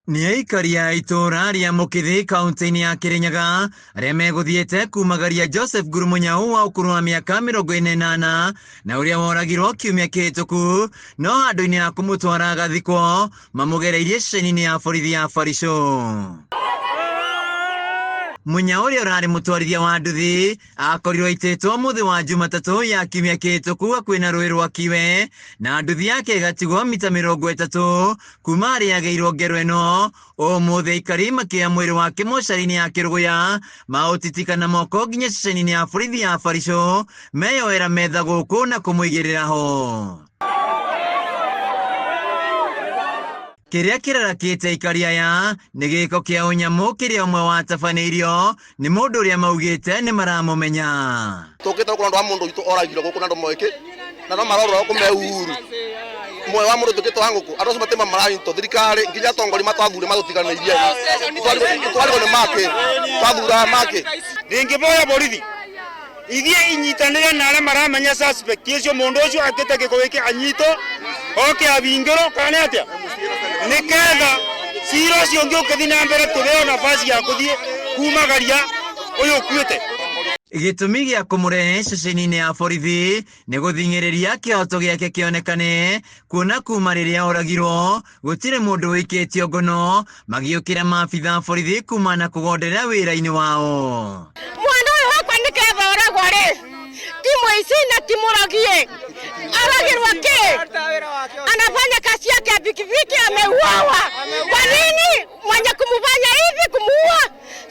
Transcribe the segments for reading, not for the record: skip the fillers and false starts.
Nĩ aikari a itũũra rĩa Mũkĩthĩ kaunti-inĩ ya Kĩrĩnyaga arĩa megũthiĩte kumagaria Joseph Nguru Mũnyau wa ũkũrũ wa mĩaka 48 na ũrĩa woragirwo kiumia kĩhĩtũku, no handũ-inĩ ha kũmũtwara agathikwo mamũgereirie ceceni-inĩ ya borithi ya Barisũ. Mũnyau ũrĩa ũrarĩ mũtwarithia wa nduthi akorirwo aitĩtwo mũthĩ wa Jumatatũ ya kiumia kĩhĩtũku hakuhĩ na rũĩ rwa Kiwe na nduthi yake ĩgatigwo mita 30 kuma harĩa agĩirwo ngero ĩno. Ũmũthĩ aikari makĩoya mwĩrĩ wake mocarĩ-inĩ ya Kĩrũgũya maũtitika na moko nginya ceceni-inĩ ya borithi ya Barisũ meyoera metha gũkũ na kũmũigĩrĩra ho. Kĩrĩa kĩrarakĩte aikari aya nĩ gĩko kĩa ũnyamũ kĩrĩa ũmwe watabanĩirio nĩ mũndũ ũrĩa maugĩte nĩ maramũmenya. Tũkĩte gũkũ na ũndũ wa mũndũ witũ oragirwo gũkũ na andũ moĩ kĩ na no marorwo gũkũ me uru muoyo wa mũndũ ũtuĩkĩte wa ngũkũ. Andũ acio matima maranyitwo thirikari nginya atongoria matwathure matũtiganĩirie twarigwo nĩ makĩ twathuraga makĩ. Ndingĩboya borithi ithiĩ inyitanĩre na arĩa maramenya suspect ũcio, mũndũ ũcio akĩte gĩko gĩkĩ anyitwo oke abingĩrwo kana nĩ atĩa, nĩketha cira ũcio ũngĩ ũkĩthiĩ na mbere tũheo nafasi ya kũthiĩ kumagaria ũyũ ũkuĩte. Gĩtũmi gĩa kũmũrehe ceceni-inĩ ya borithi nĩ gũthing'ĩrĩria kĩhoto gĩake kĩonekane, kuona kuma rĩrĩa oragirwo gũtirĩ mũndũ ũikĩtio ngono magĩũkĩra maabitha a borithi kuma na kũgonderera wĩra-inĩ wao. Mwana ũyũ wakwa nĩ ketha oragwo rĩ, ti mũici na ti mũrogi, aragirwo kĩ? Anafanya kazi yake ya pikipiki, ameuawa. Kwa nini mwenye kumfanya hivi kumuua?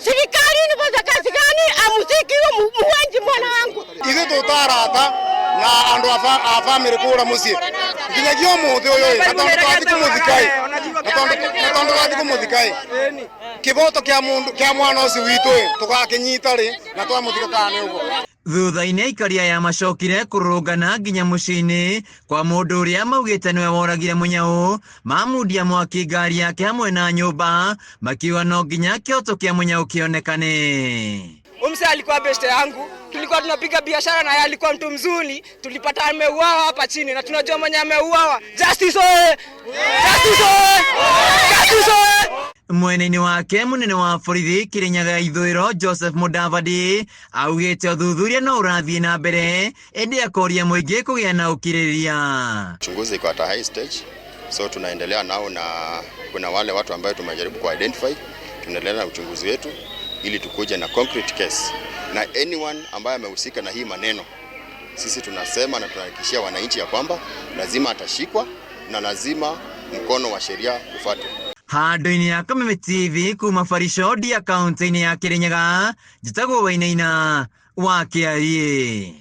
Serikali inafanya kazi gani? Amuziki huyo muwenji mwana wangu. Ithuĩ tũtarata na andũ a family kũra mũciĩ nginyagia ũmũthĩ ũyũ, na tondũ twathi kũmũthika ĩ, na tondũ twathi kũmũthika ĩ, kĩboto kĩa mũndũ kĩa mwana ũcio witũ ĩ, tũgakĩnyita rĩ na twamũthika kana nĩ ũguo. Thutha-inĩ aikari aya macokire kũrũrũngana nginya mũciĩ-inĩ kwa mũndũ ũrĩa maugĩte nĩwe woragire Mũnyau, mamundia mwaki ngari yake hamwe na nyũmba, makiuga no nginya kĩhoto kĩa Mũnyau kĩonekane. Umse alikuwa beste yangu, tulikuwa tunapiga biashara na yeye, alikuwa mtu mzuri. Tulipata ameuawa hapa chini na tunajua mwenye ameuawa. Justice oye! Justice oye! Justice oye! Mwena-inĩ wake mũnene wa borithi Kĩrĩnyaga ya ithũĩro Joseph Mudavadi augĩte ũthuthuria no ũrathiĩ na mbere, ĩndĩ akoria mũingĩ kũgĩa na ũkirĩrĩria. Uchunguzi iko at a high stage, so tunaendelea nao na kuna wale watu ambayo tumejaribu ku identify. Tunaendelea na uchunguzi wetu ili tukuje na concrete case, na anyone ambaye amehusika na hii maneno, sisi tunasema na tunahakikishia wananchi ya kwamba lazima atashikwa na lazima mkono wa sheria ufuatwe. Handũ-inĩ ya Kameme TV kuma Barisho Ndia kaunti-inĩ ya Kĩrĩnyaga, njĩtagwo Wainaina wa Kĩariĩ.